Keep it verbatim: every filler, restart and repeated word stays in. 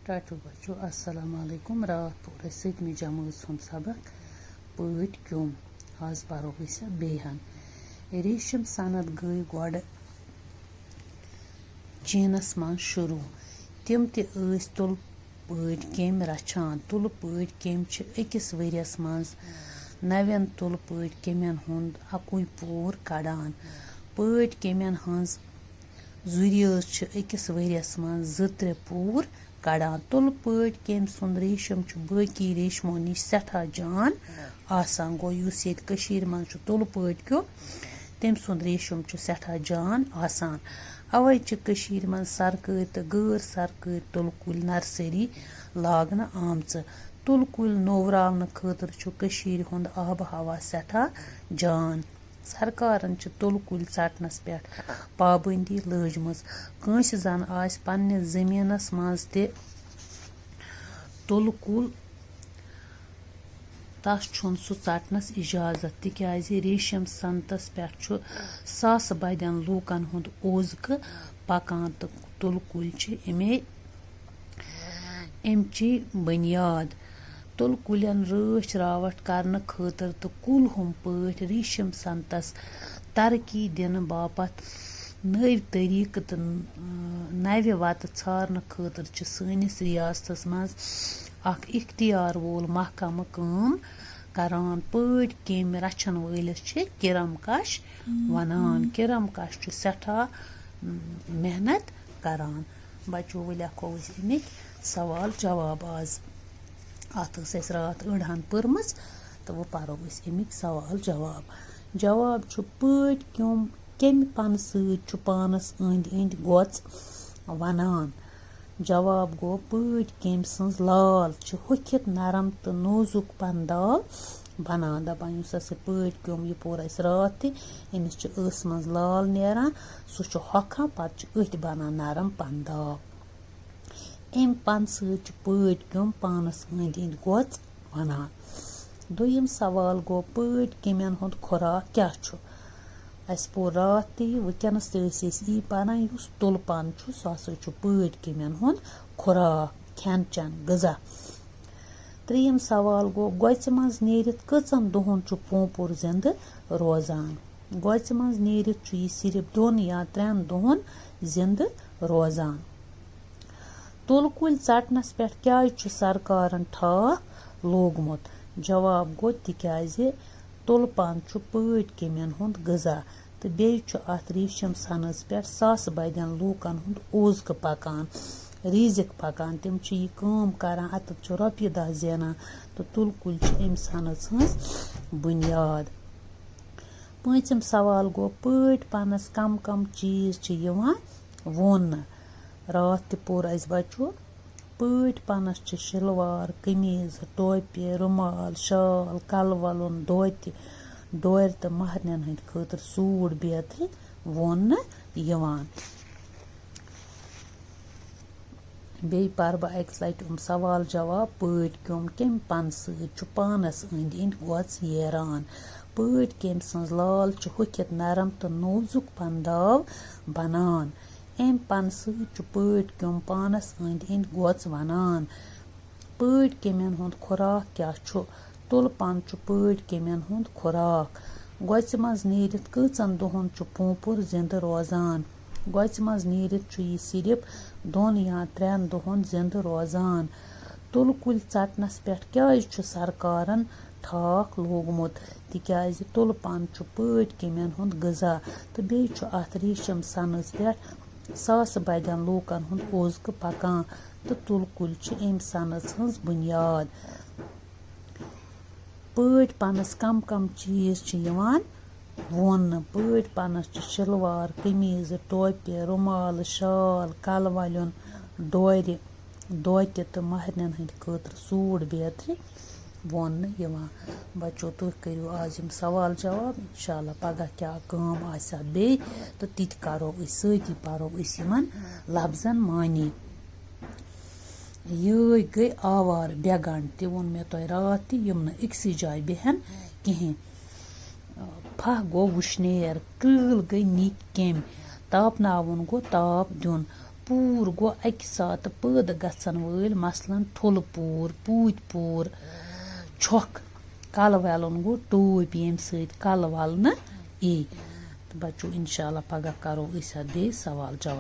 Tattoo بچو، السلام علیکم۔ راتھ پوٚر اَسہِ سٔتمہِ جمٲژ ہُنٛد سبق پٲٹھۍ کیوٚم۔ آز پرو أسۍ اَتھ بیٚیہِ ہن۔ ریشم سند گٔے گۄڈٕ چینس منٛز شروع۔ تِم تہِ ٲسۍ تُلہٕ پٲٹھۍ کیٚمۍ رچھان۔ تُلہٕ پٲٹھۍ کیٚمۍ چھِ أکِس ؤرِیَس منٛز نَوٮ۪ن تُلہٕ پٲٹھۍ کیٚمٮ۪ن ہُنٛد اَکُے پوٗر کڑان۔ پٲٹھۍ کیٚمٮ۪ن ہٕنٛز زُرِ ٲس چھِ أکِس ؤرِیَس منٛز زٕ ترٛےٚ پوٗر کڑان۔ تُلہٕ پٲٹھۍ کیٚمۍ سُنٛد ریشم چھُ باقی ریشمو نِش سٮ۪ٹھاہ جان آسان۔ گوٚو، یُس ییٚتہِ کٔشیٖرِ منٛز چھُ تُلہٕ پٲٹھۍ کیوٚم، تٔمۍ سُنٛد ریشم چھُ سٮ۪ٹھاہ جان آسان۔ اَوَے چھِ کٔشیٖرِ منٛز سرکٲرۍ تہٕ غٲر سرکٲرۍ تُلہٕ کُلۍ نرسٔری لاگنہٕ آمژٕ۔ تُلہٕ کُلۍ نوٚوراونہٕ خٲطرٕ چھُ کٔشیٖرِ ہُنٛد آب و ہوا سٮ۪ٹھاہ جان۔ سرکارن چھِ تُلہٕ کُلۍ ژٹنس پٮ۪ٹھ پابندی لٲجمٕژ۔ کٲنٛسہِ زن آسہِ پننِس زٔمیٖنس منٛز تہِ تُلہٕ کُل، تس چھُنہٕ سُہ ژٹنس اجازت، تِکیازِ ریشم صنعتس پٮ۪ٹھ چھُ ساسہٕ بدٮ۪ن لوٗکن ہُنٛد اوزکہٕ پکان تہٕ تُلہٕ کُلۍ چھِ اَمے، اَمچی بُنیاد۔ تُلہٕ کُلٮ۪ن رٲچھ راوٹھ کرنہٕ خٲطرٕ تہٕ کُلہُم پٲٹھۍ ریشم صنعتس ترقی دِنہٕ باپتھ نٔوۍ طریقہٕ تہٕ، اۭں، نوِ وتہٕ ژھارنہٕ خٲطرٕ چھِ سٲنِس ریاستس منٛز اکھ اختیار وول محکمہٕ کٲم کران۔ پٲٹھۍ کیٚمۍ رچھن وٲلِس چھِ کرم کش ونان۔ کرم کش چھُ سٮ۪ٹھاہ، اۭں، محنت کران۔ بچو، وۄنۍ لیکھو أسۍ اَمِکۍ سوال جواب آز۔ اَتھ ٲس اَسہِ راتھ أڑ ہن پٔرمٕژ تہٕ وۄنۍ پَرو أسۍ اَمِکۍ سوال جواب۔ جواب چھُ، پٲٹھۍ کیوٚم کَمہِ پَنہٕ سۭتۍ چھُ پانَس أنٛدۍ أنٛدۍ گۄژھ وَنان؟ جواب گوٚو، پٲٹھۍ کیٚمۍ سٕنٛز لال چھِ ہوٚکھِتھ نرم تہٕ نوزُک پَنہٕ دال بَنان۔ دَپان، یُس ہسا پٲٹھۍ کیوٚم یہِ پوٚر اَسہِ راتھ تہِ، أمِس چھِ ٲسہٕ منٛز لال نیران، سُہ چھُ ہۄکھان، پَتہٕ چھِ أتھۍ بَنان نرم پَنہٕ دال۔ اَمہِ پَنہٕ سۭتۍ چھُ پٲٹھۍ کیوٚم پانَس أنٛدۍ أنٛدۍ گۄژھ وَنان۔ دوٚیِم سوال گوٚو، پٲٹھۍ کیٚمٮ۪ن ہُنٛد خوراک کیٛاہ چھُ؟ اَسہِ پوٚر راتھ تہِ یہِ، وٕنکٮ۪نَس تہِ ٲسۍ أسۍ یی پَران، یُس تُلہٕ پَن چھُ، سُہ ہسا چھُ پٲٹھۍ کیٚمٮ۪ن ہُنٛد خوراک، کھٮ۪ن چٮ۪ن، غذا۔ ترٛیٚیِم سوال گوٚو، گۄژِ منٛز نیٖرِتھ کٔژَن دۄہَن چھُ پونٛپُر زِنٛدٕ روزان؟ گۄژِ منٛز نیٖرِتھ چھُ یہِ صرف دۄن یا ترٛٮ۪ن دۄہَن زِنٛدٕ روزان۔ تُلہٕ کُلۍ ژَٹنَس پٮ۪ٹھ کیٛازِ چھُ سرکارَن ٹھاکھ لوگمُت؟ جواب گوٚو، تِکیٛازِ تُلہٕ پَن چھُ پٲٹھۍ کیٚمٮ۪ن ہُنٛد غذا۔ تہٕ بیٚیہِ چھُ اَتھ ریشم سَنَس پٮ۪ٹھ ساسہٕ بَدٮ۪ن لوٗکَن ہُنٛد اوزکہٕ پَکان، ریٖزِق پَکان۔ تِم چھِ یہِ کٲم کَران، اَتٮ۪تھ چھِ رۄپیہِ دَہ زینان تہٕ تُلہٕ کُلۍ چھِ اَمہِ سَنَس ہٕنٛز بُنیاد۔ پوٗنٛژِم سوال گوٚو، پٲٹھۍ پَنَس کَم کَم چیٖز چھِ یِوان ووننہٕ؟ راتھ تہِ پوٚر اَسہِ بَچو، پٲٹھۍ پَنَس چھِ شِلوار، قمیٖض، ٹوپہِ، رُمال، شال، کَلہٕ وَلُن، دوتہِ، ڈورِ تہٕ مَہرنٮ۪ن ہٕنٛدِ خٲطرٕ سوٗٹ بیترِ ووننہٕ یِوان۔ بیٚیہِ پَرٕ بہٕ اَکہِ لَٹہِ یِم سوال جواب۔ پٲٹھۍ کیوٚم کَمہِ پَنہٕ سۭتۍ چھُ پانَس أنٛدۍ أنٛدۍ گۄژھ ییران؟ پٲٹھۍ کیٚمۍ سٕنٛز لال چھِ ہوٚکھِتھ نرم تہٕ نوزُک پَنہٕ داو بَنان۔ اَمہِ پَنہٕ سۭتۍ چھُ پٲٹھۍ کیوٚم پانَس أنٛدۍ أنٛدۍ گۄژھ وَنان۔ پٲٹھۍ کیٚمٮ۪ن ہُنٛد خوراک کیٛاہ چھُ؟ تُلہٕ پَن چھُ پٲٹھۍ کیٚمٮ۪ن ہُنٛد خوراک۔ گۄژِ منٛز نیٖرِتھ کٔژَن دۄہَن چھُ پونٛپُر زِنٛدٕ روزان؟ گۄژِ منٛز نیٖرِتھ چھُ یہِ صرف دۄن یا ترٛٮ۪ن دۄہَن زِنٛدٕ روزان۔ تُلہٕ کُلۍ ژَٹنَس پٮ۪ٹھ کیٛازِ چھُ سرکارَن ٹھاکھ لوگمُت؟ تِکیٛازِ تُلہٕ پَن چھُ پٲٹھۍ کیٚمٮ۪ن ہُنٛد غذا تہٕ بیٚیہِ چھُ اَتھ ریشم سَنَس پٮ۪ٹھ ساسہٕ بَدٮ۪ن لوٗکَن ہُنٛد اوزکہٕ پَکان تہٕ تُلہٕ کُلۍ چھِ اَمہِ سَنَس ہٕنٛز بُنیاد۔ پٲٹھۍ پَنَس کَم کَم چیٖز چھِ یِوان ووننہٕ؟ پٲٹھۍ پَنَس چھِ شِلوار، قمیٖضہٕ، ٹوپہِ، رُمالہٕ، شال، کَلہٕ وَلیُن، ڈورِ، دوتہِ تہٕ مَہرنٮ۪ن ہٕنٛدِ خٲطرٕ سوٗٹ بیترِ ووننہٕ یِوان۔ بَچو، تُہۍ کٔرِو آز یِم سوال جواب۔ اِنشاء اللہ پَگاہ کیٛاہ کٲم آسہِ اَتھ بیٚیہِ، تہٕ تِتہِ کَرو أسۍ، سۭتی پَرو أسۍ یِمَن لفظن معنی۔ یٲگۍ گٔے آوارٕ بے گنٛڈ، تہِ ووٚن مےٚ تۄہہِ راتھ تہِ، یِم نہٕ أکسٕے جایہِ بیٚہن کِہیٖنۍ۔ پھَکھ گوٚو وُشنیر، کرۭل گٔے نِکۍ کیٚمۍ، تاپناوُن گوٚو تاپھ دیُن۔ پوٗر گوٚو اَکہِ ساتہٕ پٲدٕ گژھن وٲلۍ، مثلاً ٹھوٚلہٕ پوٗر، پوٗتۍ پوٗر، چھۄکھ، کَلہٕ وَلُن گوٚو ٹوٗپۍ، ییٚمہِ سۭتۍ کَلہٕ وَلنہٕ یی۔ تہٕ بَچو، اِنشاء اللہ پَگاہ کَرو أسۍ اَتھ بیٚیہِ سوال جواب۔